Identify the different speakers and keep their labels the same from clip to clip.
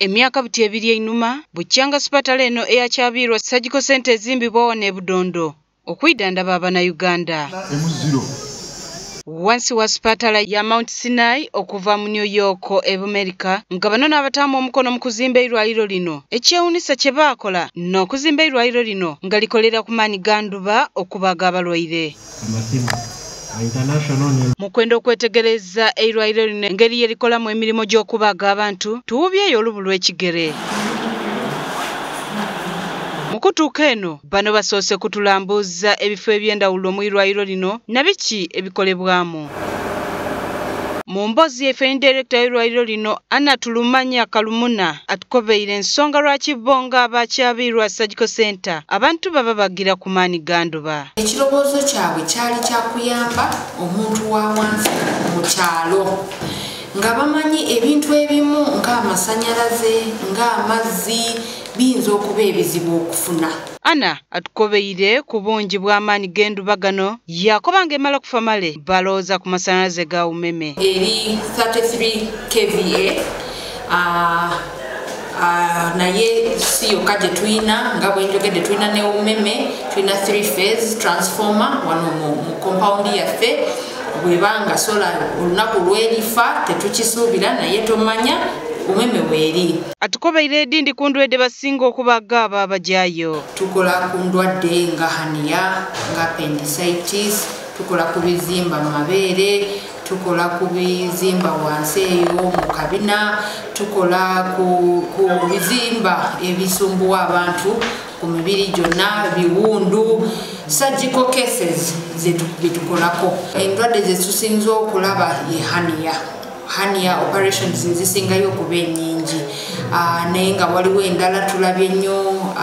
Speaker 1: Emyaka buti ebiri einhuma, bukyanga sipatala eno eya Kyabirwa Surgical Centre ezimbibwa wano e Budondo okwidhandhaba Abanayuganda. Wansi wa sipatala ya Mount Sinai okuva mu New York e Bumerika nga bano n'abataamu omukono mu kuzimba eirwaliro lino. Ekyewunisa kye baakola n'okuzimba eirwaliro lino nga likolera ku maani ga ndhuba okubaaga abalwaire. Mu kwenda okwetegereza eirwaliro lino engeri ye likolamu emirimo gy'okubaaga abantu, tuwubyeyo olubu lw'ekigere. Mu kutuuka eno, bano basoose kutulambuuza ebifo eby'endawulo mu irwaliro lino na biki ebikolebwamu. Mu mboozi yaife ni Director w'eirwaliro lino, Anna Tulumanya Kalumuna atukobeire ensonga lwaki bo nga aba Kyabirwa Surgical Centre abantu baba bagira ku maani ga ndhuba.
Speaker 2: Ekirowoozo kyabwe kyali kya kuyamba omuntu wa wansi mu kyalo nga bamanyi ebintu ebimu ng'amasanyalaze, ng'amazzi biyinza okuba ebizibu okufuna.
Speaker 1: Anna atukobeire ku bungi bw'amaani g'endhuba gano yaakoba nga emala kufa male balowooza ku masanhalaze ga umeme.
Speaker 2: Eri 33 kva naye si yokka gye tulina nga bwe njogedde tulina ne umeme tulina 3 phase transformer wano mu compound yaffe bweba nga sola olunaku lwerifa tetukisuubira naye tomanya umeme weeri.
Speaker 1: Atukobeire edindi ku ndwaire basinga okubaga abo abajaayo.
Speaker 2: Tukola ku ndwadde nga hernia, nga appendicitis, tukola ku bizimba mu mabeere, tukola ku bizimba wansi eyo mu kabina, tukola ku bizimba ebisumbuwa abantu ku mibiri gyonna, biwundu, surgical cases byetukolako. Endwadde ze tusinze okulaba ye hernia. Hernia operations ezisingayo okuba ennyingi. Naye nga waliwo endala tulabye nnyo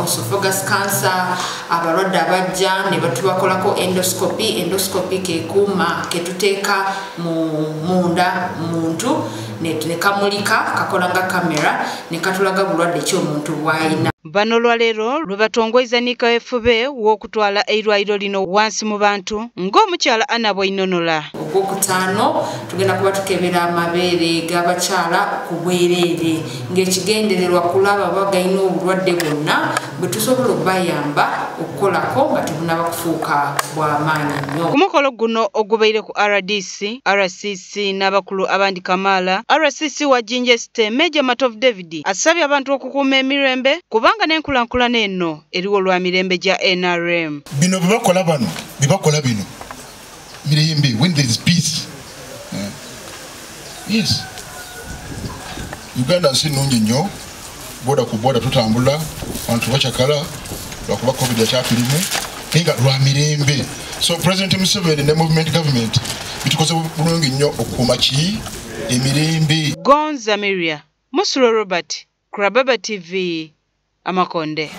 Speaker 2: esophagus cancer, abalwadde abajja ne batubakolako endoscopy. Endoscopy kekuuma ketuteeka munda muntu ne kamulika kakola nga kamera ne katulaga bulwadde ki omuntu bw'alina.
Speaker 1: Bano olwaleero lwe batongweiza ni kaweefube w'okutwala eirwaliro lino wansi mu bantu ng'omukyala Anna bw'ainhonola.
Speaker 2: Ogwokutaano tugenda kuba tukebera amabeere g'abakyala ku bwereere ng'ekigendererwa kulaba oba galina obulwadde bwonna bwe tusobola okubayamba okukolako nga tebunaba kufuuka bw'amaanyi nnyo.
Speaker 1: Ku mukolo guno ogubaire ku RDC, RCC n'abakulu abandi kamaala, RCC wa Jinja City Major Matovu David asabye abantu okukuuma emirembe kubanga n'enkulankulana eno eriwo lwa mirembe gya NRM.
Speaker 3: Bino bye bakola bano, bye bakola bino mirembe, when there is peace. Yes. Uganda nsi nnungi nnyo, boda ku boda tutambula, abantu bakyakala lwakuba COVID akyatulimu, naye nga lwa mirembe. So President Museveni ne movement government bitukoze bulungi nnyo okukuuma ki emirembe.
Speaker 1: Gonza Miria, Musulo Robert, Krababa TV, Amakonde.